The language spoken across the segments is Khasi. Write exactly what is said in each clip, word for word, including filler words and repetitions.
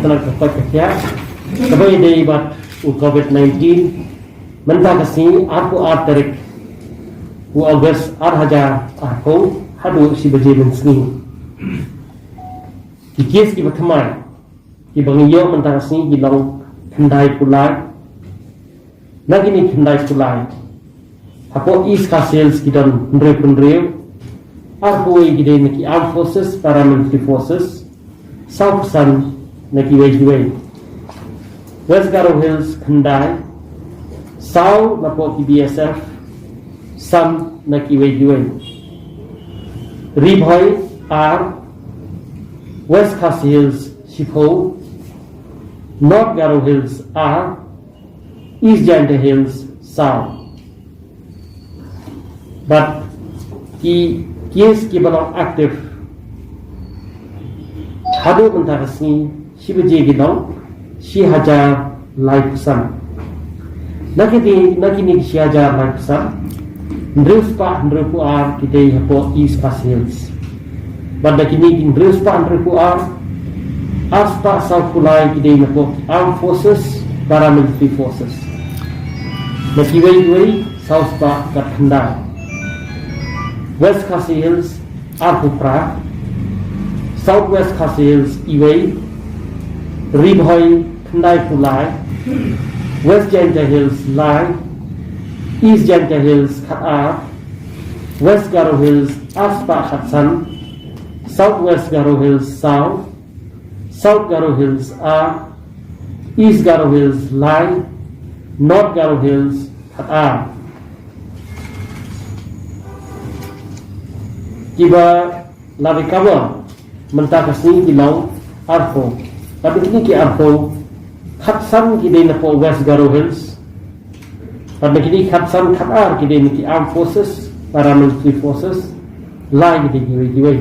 Na ka koit ka khiah kaba ïadei bad u covid nineteen, mynta ka sngi arphew ar tarik u August ar hajar arphew haduh shi baje mynsngi. Ki case kiba thymmai kiba ngi ïoh mynta ka sngi ki long khyndai phew lai. Na kine khyndai phew lai, hapoh East Khasi Hills ki don hynriew phew hynriew, arphew wei ki dei na ki Armed Forces, Paramilitary Forces, saw phew san na kiwei kiwei. West Garo Hills khyndai, saw napoh ki B S F, san na kiwei kiwei. Ri Bhoi ar, West Khasi Hills shiphew, North Garo Hills ar, East Jaintia Hills saw. Bad ki case kiba long active haduh mynta ka sngi shi baje ki long shi hajar laiphew san. Na kine, na kine shi hajar laiphew san, hynriew spah hynriew phew ar ki dei hapoh East Khasi Hills. Bad na kine ki hynriew spah hynriew phew ar, ar spah saw phew lai ki dei napoh Armed Forces, Paramilitary Forces. Na kiwei kiwei saw spah khatkhyndai. West Khasi Hills arphew phra, South West Khasi Hills iwei, Ri Bhoi khyndai phew lai, West Jaintia Hills lai, East Jaintia Hills khatar, West Garo Hills ar spah khatsan, South West Garo Hills saw, South Garo Hills ar, East Garo Hills lai, North Garo Hills khatar. Kiba la recover mynta ka sngi ki long arphew. Bad na kine ki arphew, khatsan ki dei napoh West Garo Hills. Bad na kine khatsan, khatar ki dei na ki Armed Forces, Paramilitary Forces, lai ki dei kiwei kiwei.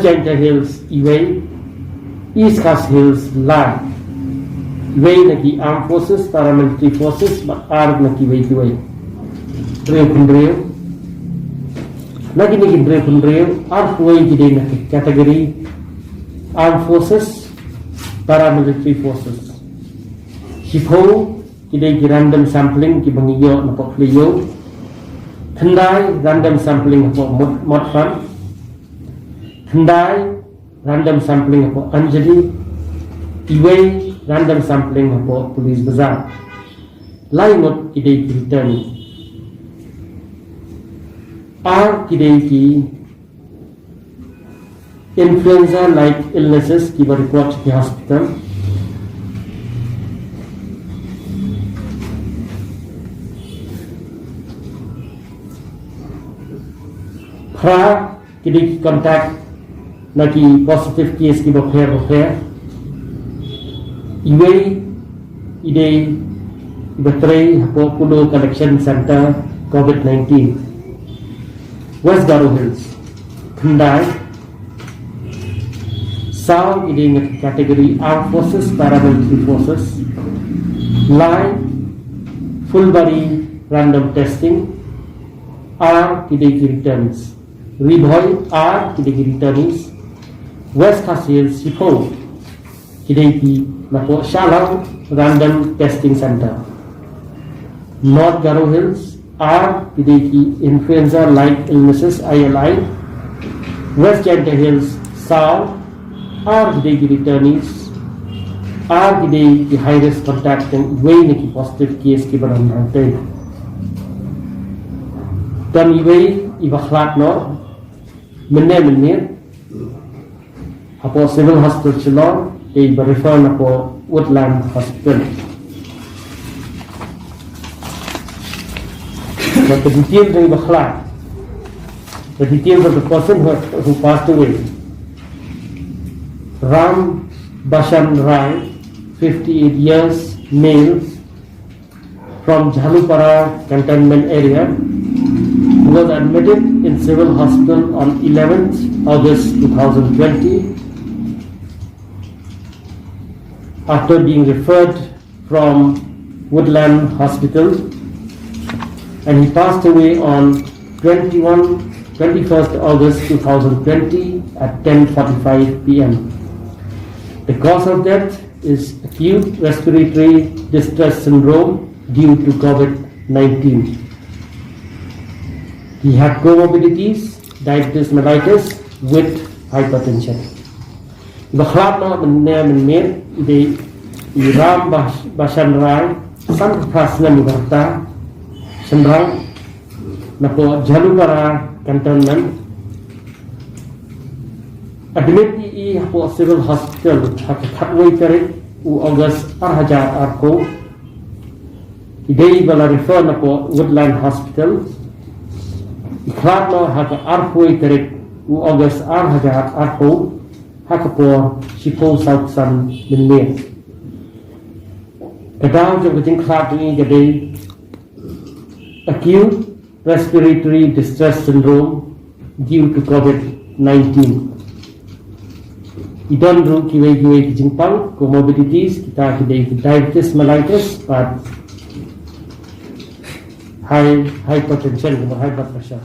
Jaintia Hills iwei, East Khasi Hills lai. Iwei na ki Armed Forces, Paramilitary Forces, bad ar na kiwei kiwei. Hynriew phew hynriew. Na kine ki hynriew phew hynriew, arphew wei ki dei na ki category Armed Forces, Paramilitary Forces. Shiphew ki dei ki random sampling kiba ngi ïoh napoh Khlieh. Khyndai random sampling hapoh Mot-, Motphran. Khyndai random sampling hapoh Anjali. Iwei random sampling hapoh Police Bazar. Lai ngut ki dei ki return. Ar ki dei ki influenza-like illnesses kiba report ki hospital. Phra ki dei ki contact na ki positive case kiba pher ba pher. Iwei i dei iba trei hapoh Kulo Collection Center covid nineteen. West Garo Hills, khyndai. Saw ki dei na ki category Armed Forces, Paramilitary Forces. Lai, Phulbari random testing. Ar ki dei ki returnees. Ri Bhoi, ar ki dei ki returnees. West Khasi Hills, shiphew ki dei ki napoh Shillong Random Testing Center. North Garo Hills, ar ki dei ki influenza-like illnesses, I L I. West Jaintia Hills, saw, ar ki dei ki returnees, ar ki dei ki high risk contact jong iwei na ki positive case kiba don hangtei. Don iwei iba khlad noh mynne mynmiet hapoh Civil Hospital Shillong, te iba refer napoh Woodland Hospital. But the details jong iba khlad, the details of the person who, who passed away. Ram Bashan Rai, fifty-eight years, male, from Jhalupara Cantonment Area, who was admitted in Civil Hospital on eleventh August two thousand twenty, after being referred from Woodland Hospital, and he passed away on twenty-one, twenty-first August two thousand twenty at ten forty-five P M. The cause of death is acute respiratory distress syndrome due to COVID nineteen. Ki ha comorbidities, diabetes mellitus with hypertension. Ba khlad noh mynne mynmiet i dei i Ram Bah-, Bah Shan Rang, san pras nem garta, Shan Rang, napoh Jhalupara Cantonment. Admit i i hapoh Civil Hospital ha ka khatwei tarik u August ar hajar arphew. I dei ba la refer napoh Woodland Hospital. I khlad noh ha ka arphew tarik u August ar hajar arphew ha ka por shiphew saw san mynmiet. Ka daw jong ka jingkhlad jong i ka dei acute respiratory distress syndrome due to COVID nineteen. I don ruh kiwei kiwei ki jingpang, comorbidities, kita ki dei ki diabetes mellitus bad high hypertension, high blood pressure.